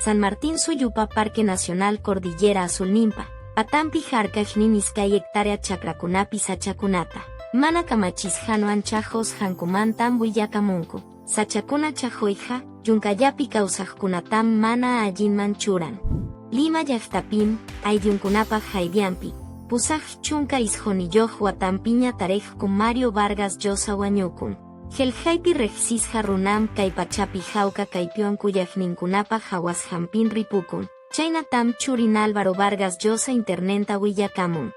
San Martín suyupa Parque Nacional Cordillera Azulninpa, patanpi harkaqnin iskay hectárea chakrakunapi sachakunata, mana kamachisqanwan chaqosqankumantam willakamunku. Sachakuna chaquyqa, yunkallapi kawsaqkunatam mana allinman churan. Lima llaqtapim, ayllunkunapaq haydyanpi, 89 watanpiña tariqku Mario Vargas Llosa wañukun. Qillqaypi riqsisqa runam kay pachapi hawka kaypiwan kuyaqninkunapa hawasqanpin ripukun. Chaynatam churin Álvaro Vargas Llosa internenta willakamun.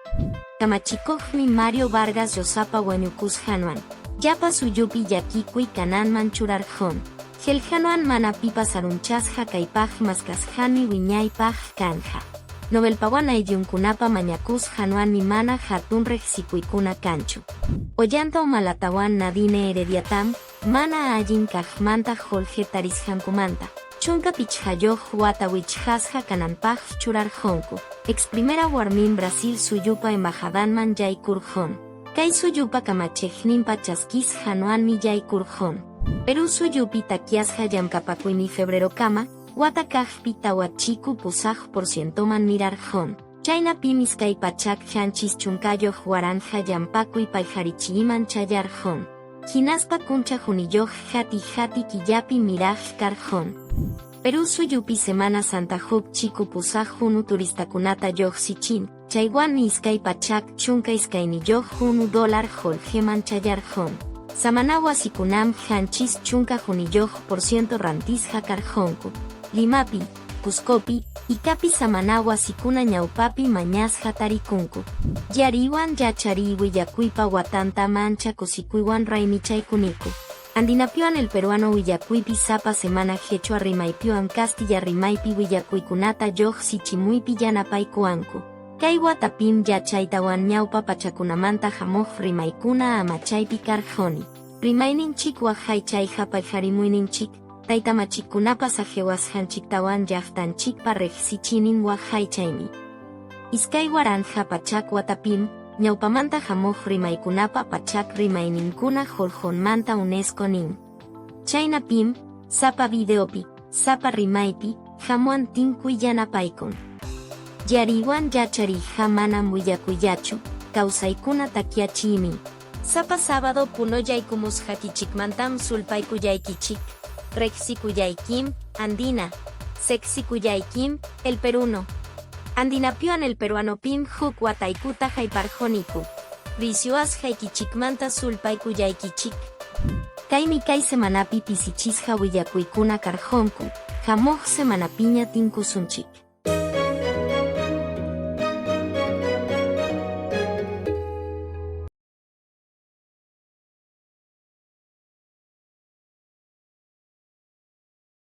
Kamachikuqmi Mario Vargas Llosapa wañukusqanwan, llapa suyupi llakikuy kananman churarqun. Qillqanwan mana pipas arunchasqa kaypaq maskasqanmi wiñaypaq kanqa. Nobelpawan ayllunkunapa mañakusqanwanmi mana hatun riqsikuykuna kanchu. Ollanta Humalatawan Nadine Herediatam mana allin kaqmanta qullqi tarisqankumanta, 15 wata wichqasqa kananpaq churarqunku. Ex primera warmin Brasil suyupa embajadanman yaykurqun. Kay suyupa kamachiqninpa chaskisqanwanmi yaykurqun. Perú suyupi takyasqa llamkapakuymi febrerokama, wata kaqpi 4 8 por cientoman mirarqun. Chaynapim 270 waranqa llampakuy payharichiyman chayarqun. Hinaspa kuncha juniyuq hati hati killapi miraq karqun. Perú suyupi Semana Santa huk chiku 8 hunu turistakunata lluqsichin, chaywanmi 212 hunu dólar qullqiman chayarqun. Samana wasikunam 71 por ciento rantisqa karqunku. Limapi, Cuscopi, Icapi samana wasikuna ñawpapi mañasqa tarikunku. Yariwan yachariy willakuypa watanta mancha kusikuywan raymichaykuniku. Andinapiwan El Peruano willakuypi sapa semana qechua rimaypiwan kastilla rimaypi willakuykunata lluqsichimuypi yanapaykuwanku. Kay watapim yachaytawan ñawpa pachakunamanta hamuq rimaykuna amachaypi karquni. Rimayninchik waqaychayqa paqarimuyninchik, taytamachikunapa saqewasqanchiktawan llaqtanchikpa riqsichinin waqaychaymi. 2100 watapim, ñawpamanta hamuq rimaykunapa pachak rimayninkuna hurqunmanta UNESCO nin. Chaynapim, sapa videopi, sapa rimaypi, hamuan tinkuy yanapaykun. Yariwan yachariyqa manam willakuyllachu, kawsaykuna takyachiymi. Sapa sábado Puno yaykumusqaykichikmantam sulpaykullaykichik. Riqsikuyaykim, Andina. Seqsikuyaykim, El Peruno. Andinapiwan El Peruanopim huk wataykuta hayparquniku. Risyuasqaykichikmanta sulpaykullaykichik. Kaymi kay semanapi pisichisqa willakuykuna karqunku, hamuq semanapiña tinkusunchik.